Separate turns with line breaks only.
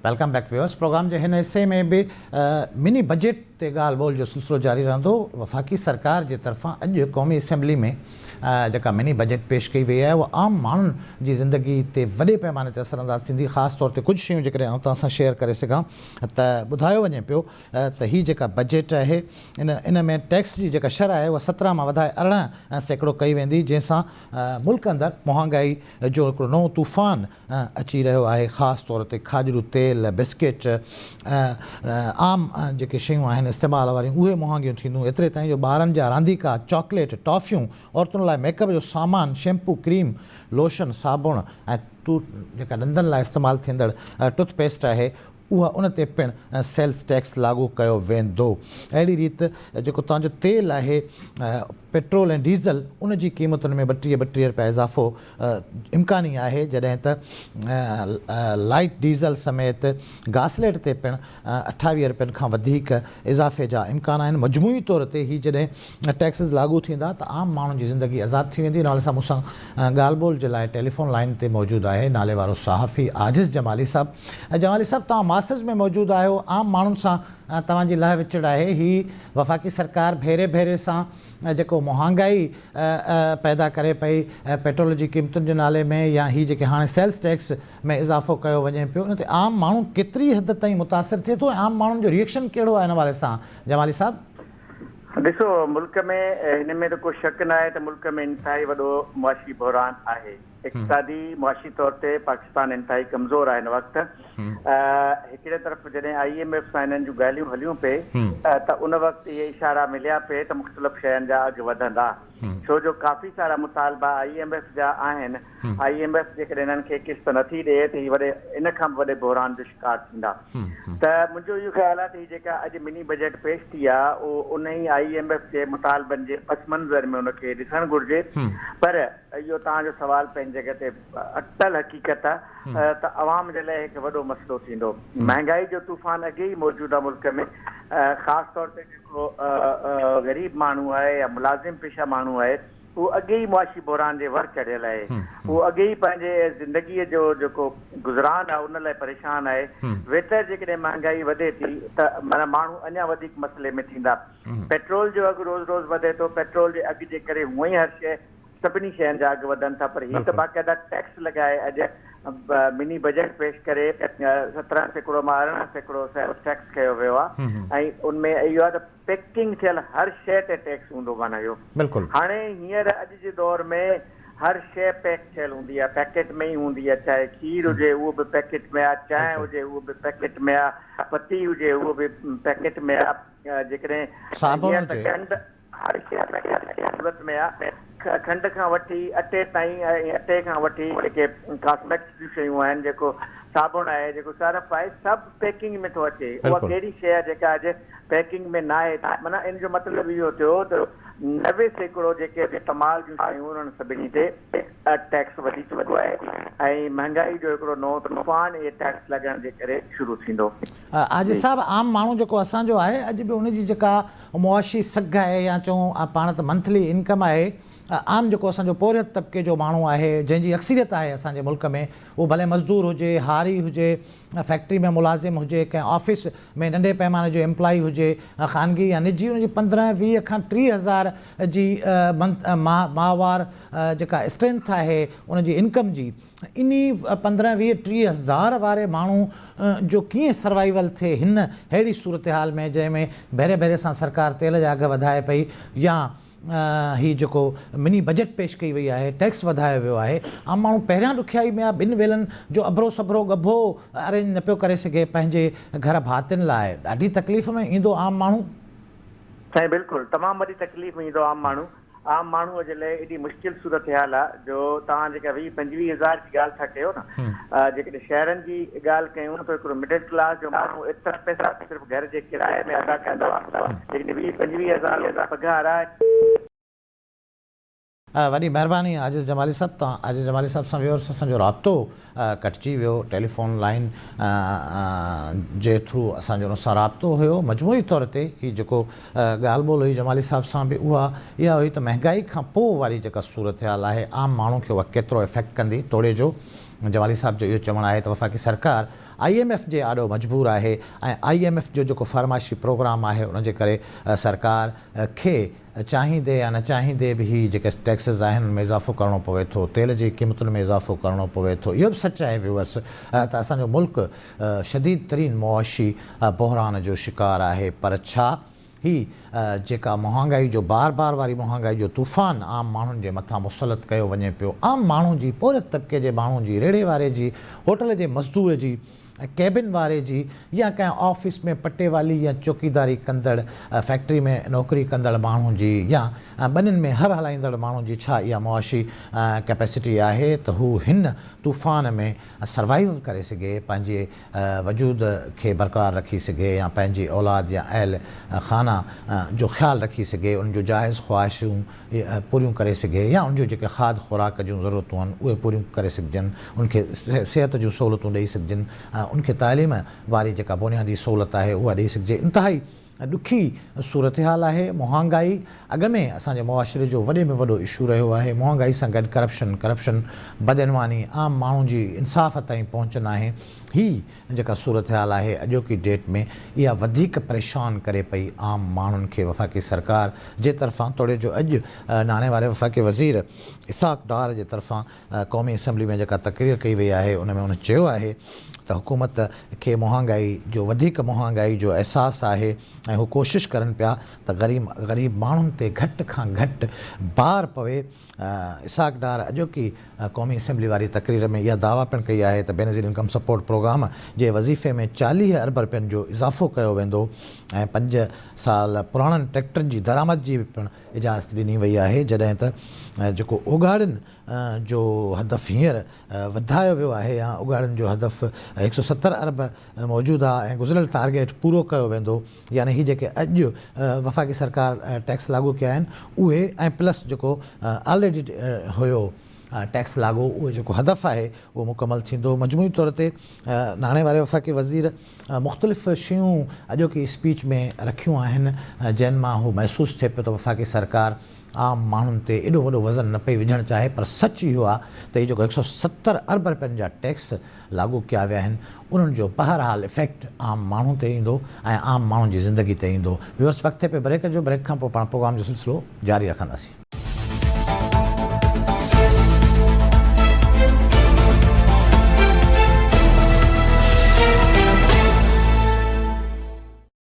Welcome back viewers programme جي هن حصي ۾ به مني بجيٽ تي ڳالهه ٻولهه جو سلسلو جاري رهندو. وفاقي سرڪار جي طرفان اڄ قومي اسيمبلي ۾ جيڪا مني بجيٽ پيش ڪئي وئي آهي اها عام ماڻهن جي زندگي تي وڏي پئماني تي اثر انداز ٿيندي. خاص طور تي ڪجهه شيون جيڪڏهن آئون توهان سان شيئر ڪري سگهان ته ٻڌايو وڃي پيو ته هي جيڪا بجيٽ آهي ان ان ۾ ٽيڪس جي جيڪا شرح آهي اها 17 مان وڌائي 18% ڪئي ويندي جنهن سان ملڪ اندر مهانگائي جو هڪڙو نئون طوفان اچي رهيو آهي خاص طور تي کاڄرو تيل، بسڪيٽ ۽ عام جيڪي شيون آهن استعمال واريون اهي مهانگيون ٿينديون ايتري تائين جو ٻارن جا رانديڪا، چاڪليٽ، ٽافيون، عورتن لاء ميڪ اپ جو سامان، شيمپو، ڪريم، لوشن، صابڻ ۽ جيڪا ڏندن لاء استعمال ٿيندڙ ٽوٿ پيسٽ آهي اها ان تي پڻ سيلز ٽيڪس لاڳو ڪيو ويندو. اهڙي ريت جيڪو توهان جو تيل آهي پيٽرول ۽ ڊيزل ان جي قيمتن ۾ 32 32 رپيا اضافو امڪاني آهي جڏهن ته لائيٽ ڊيزل سميت گاسليٽ تي پڻ 28 رپين کان وڌيڪ اضافي جا امڪان آهن. مجموعي طور تي هي جڏهن ٽيڪسز لاڳو ٿيندا ته عام ماڻهن جي زندگي عذاب ٿي ويندي. ان حوالي سان مون سان ڳالهه ٻولهه جي لاء ٽيليفون لائين تي موجود آهي نالي وارو صحافي عاجز جمالي صاحب. جمالي صاحب توهان ماسز ۾ موجود آهيو عام ماڻهن سان توهان جي لهه وچڙ آهي هي وفاقي سرڪار ڀيري ڀيري سان جيڪو مهانگائي پيدا ڪري پئي پيٽرول جي قيمتن جي نالي ۾ يا هي جيڪي هاڻي سيلز ٽيڪس ۾ اضافو ڪيو وڃي پيو ان تي عام ماڻهو ڪيتري حد تائين متاثر ٿئي ٿو ۽ عام ماڻهن جو ريئڪشن ڪهڙو آهي ان حوالي سان جمالي صاحب؟
ڏسو ملڪ ۾ هن ۾ ته ڪو شڪ ناهي ته ملڪ ۾ انتهائي وڏو معاشي بحران آهي. اقتصادي معاشي طور تي پاڪستان انتهائي ڪمزور آهي هن وقت. هڪڙي طرف جڏهن I M F سان هنن جون ڳالهيون هليون پئي ته ان وقت اهي اشارا مليا پئي ته مختلف شين جا اگهه وڌندا ڇو جو ڪافي سارا مطالبا I M F جا آهن. I M F جيڪڏهن هنن کي قسط نٿي ڏئي ته هي وڏي ان کان به وڏي بحران جو شڪار ٿيندا ته منهنجو اهو خيال آهي ته هي جيڪا اڄ مني بجيٽ پيش ٿي آهي اهو انهي I M F جي مطالبن جي پس منظر ۾ ان کي ڏسڻ گهرجي پر اهو توهان جو سوال پنهنجي جڳهه تي اٽل حقيقت آهي ته عوام جي لاء هڪ وڏو مسئلو ٿيندو. مهانگائي جو طوفان اڳي ئي موجود آهي ملڪ ۾ خاص طور تي جيڪو غريب ماڻهو آهي يا ملازم پيشه ماڻهو آهي اهو اڳي ئي معاشي بحران جي ور چڙهيل آهي. اهو اڳي ئي پنهنجي زندگيء جو جيڪو گذران آهي ان لاء پريشان آهي. ويتر جيڪڏهن مهانگائي وڌي ٿي ته معنيٰ ماڻهو اڃا وڌيڪ مسئلي ۾ ٿيندا. پيٽرول جو اگهه روز روز وڌي ٿو. پيٽرول جي اگهه جي ڪري هونئن ئي هر شيء سڀني شين جا اگهه وڌن ٿا پر هي ته باقاعده ٽيڪس لڳائي اڄ مني بجيٽ پيش ڪري 17% مان 18% سيلز ٽيڪس ڪيو ويو آهي ۽ ان ۾ اهو آهي ته پيڪنگ ٿيل هر شيء تي ٽيڪس هوندو معنيٰ اهو
بلڪل
هاڻي هينئر اڄ جي دور ۾ هر شيء پيڪ ٿيل هوندي آهي پيڪيٽ ۾ ئي هوندي آهي چاهي کير هجي اهو به پيڪيٽ ۾ آهي چانهه هجي اهو به پيڪيٽ ۾ آهي پتي هجي اهو به پيڪيٽ ۾ آهي جيڪڏهن
صابڻ هجي.
کنڊ هر شيء پيڪيٽ جي صورت ۾ آ. کنڊ کان وٺي اٽي تائين ۽ اٽي کان وٺي جيڪي ڪاسميٽڪس جون شيون آهن، جيڪو صابڻ آهي، جيڪو سرف آهي، سڀ پيڪنگ ۾ ٿو اچي. اها ڪهڙي شيء آهي جيڪا اڄ پيڪنگ ۾ ناهي؟ معنيٰ ان جو مطلب اهو ٿيو ته 90% جيڪي به استعمال جون شيون انهن سڀني تي ٽيڪس وڌي چڪو آهي ۽ مهانگائي جو هڪڙو نئون طوفان اهي ٽيڪس لڳڻ جي ڪري شروع ٿيندو.
عاجز صاحب عام ماڻهو جيڪو اسان جو آهي اڄ به ان جي جيڪا معاشي سگهه آهي يا چئون پاڻ ته منٿلي انڪم آهي عام جيڪو اسان جو پورهيت طبقي جو ماڻهو آهي جنهن جي اڪثريت آهي اسان جي ملڪ ۾ اهو ڀلي مزدور هجي هاري هجي فيڪٽري ۾ ملازم هجي ڪنهن آفيس ۾ ننڍي پئماني جو ايمپلائي هجي خانگي يا نجي ان جي 15 20 کان 30 هزار جي ماهوار جيڪا اسٽرينٿ آهي ان جي انڪم جي انهي 15 20 30 هزار واري ماڻهو جو ڪيئن سروائيول ٿئي هن ههڙي صورتحال ۾ جنهن ۾ ڀيري ڀيري سان سرڪار تيل جا اگهه وڌائي پئي يا هي جيڪو مني بجيٽ پيش ڪئي وئي آهي ٽيڪس وڌايو ويو آهي عام ماڻهو پهريان ڏکيائي ۾ آهي ٻن ويلن جو اڀرو سڀرو ڳڀو ارينج نه پيو ڪري سگهي پنهنجي گهر ڀاتين لاء ڏاڍي تڪليف ۾ ايندو عام ماڻهو.
سائين بلڪل تمام وڏي تڪليف ۾ ايندو عام ماڻهو. عام ماڻهوء جي لاء ايڏي مشڪل صورتحال آ جو توهان جيڪا 20 25 هزار جي ڳالهه ٿا ڪيو نه جيڪڏهن شهرن جي ڳالهه ڪيون ته هڪڙو مڊل ڪلاس جو ماڻهو ايترا پئسا صرف گهر جي ڪرائي ۾ ادا ڪندو آ جيڪڏهن 20 25 هزار پگهار آهي.
وڏي مهرباني عاجز جمالي صاحب توهان عاجز جمالي صاحب سان ويورس اسان جو رابطو ڪٽجي ويو ٽيليفون لائين جي ٿرو اسان جو ان سان رابطو هيو مجموعي طور تي هي جيڪو ڳالهه ٻولهه هئي جمالي صاحب سان به اها اها هئي ته مهنگائي کان پوء واري جيڪا صورتحال آهي عام ماڻهو کي اها ڪيترو افيڪٽ ڪندي توڙي جو جمالي صاحب جو اهو چوڻ آهي ته وفاقي سرڪار I M F جي آڏو مجبور آهي ۽ I M F جو جيڪو فرمائشي پروگرام آهي ان جي ڪري سرڪار کي چاهيندي يا نه چاهيندي به هي جيڪي ٽيڪسز آهن ان ۾ اضافو ڪرڻو پوي ٿو، تيل جي قيمتن ۾ اضافو ڪرڻو پوي ٿو. اهو به سچ آهي ويوئرس ته اسان جو ملڪ شديد ترين معاشي بحران جو شڪار آهي پر ڇا هي جيڪا مهانگائي جو بار بار واري مهانگائي جو طوفان عام ماڻهن جي مٿان مسلط ڪيو وڃي پيو، عام ماڻهو جي، پورهيت طبقي جي ماڻهو جي، ريڙهي واري جي، هوٽل جي مزدور جي، ڪيبن واري جي يا ڪنهن آفيس ۾ پٽيوالي يا چوڪيداري ڪندڙ، فيڪٽري ۾ نوڪري ڪندڙ ماڻهو جي يا ٻنين ۾ هر هلائيندڙ ماڻهو جي ڇا اها معاشي ڪيپيسٽي آهي ته هو هن طوفان ۾ سروائيو ڪري سگهي، پنهنجي وجود کي برقرار رکي سگهي يا پنهنجي اولاد يا اهل خانه جو خيال رکي سگهي، انهن جون جائز خواهشون پوريون ڪري سگهي يا ان جون جيڪي کاڌ خوراڪ جون ضرورتون آهن اهي پوريون ڪري سگهجن، ان کي صحت جون سهولتون ڏئي سگهجن، ان کي تعليم واري جيڪا بنيادي سهولت آهي اها ڏئي سگهجي. انتهائي ڏکي صورتحال آهي، مهانگائي اڳ ۾ اسان جي معاشري جو وڏي ۾ وڏو اشو رهيو آهي، مهانگائي سان گڏ ڪرپشن، ڪرپشن، بدعنواني، عام ماڻهو جي انصاف تائين پهچ ناهي، هي جيڪا صورتحال آهي اڄوڪي ڊيٽ ۾ اها وڌيڪ پريشان ڪري پئي عام ماڻهن کي وفاقي سرڪار جي طرفان توڙي جو اڄ ناڻي واري وفاقي وزير اسحاق ڊار جي طرفان قومي اسيمبلي ۾ جيڪا تقرير ڪئي وئي آهي ان ۾ ان چيو آهي ته حڪومت کي مهانگائي جو وڌيڪ مهانگائي جو احساس آهي ۽ هو ڪوشش ڪرن پيا ته غريب غريب ماڻهن تي گهٽ کان گهٽ بار پوي. اسحاق ڊار اڄوڪي قومي اسيمبلي واري تقرير ۾ اها دعويٰ پڻ ڪئي آهي ته بينظير انڪم سپورٽ پروگرام جي وظيفي ۾ 40 ارب رپين جو اضافو ڪيو ويندو ۽ پنج سال پراڻن ٽريڪٽرن جي درآمد جي پڻ اجازت ڏني وئي آهي جڏهن ته جيڪو اوڳاڙين جو هدف هينئر وڌايو ويو آهي يا اوڳاڙين جو هدف 170 ارب موجوده ۽ گذريل ٽارگيٽ پورو ڪيو ويندو يعني هي جيڪي اڄ وفاقي سرڪار ٽيڪس لاڳو ڪيا آهن اهي ۽ پلس جيڪو آلريڊي هيو ٽيڪس لاڳو اهو جيڪو هدف آهي اهو مڪمل ٿيندو. مجموعي طور تي ناڻي واري وفاقي وزير مختلف شيون اڄوڪي اسپيچ ۾ رکيون آهن جنهن مان اهو محسوس ٿئي پيو ته وفاقي سرڪار عام ماڻهن تي ايڏو وڏو وزن نه پئي وجهڻ چاهي پر سچ اهو آهي ته هي جيڪو 170 ارب رپين جا ٽيڪس لاڳو ڪيا ويا آهن انهن جو بهرحال افيڪٽ عام ماڻهو تي ايندو ۽ عام ماڻهن جي زندگي تي ايندو. ويورس وقت ٿئي پيو بريڪ جو، بريڪ کان پوء پاڻ پروگرام جو سلسلو جاري رکنداسين.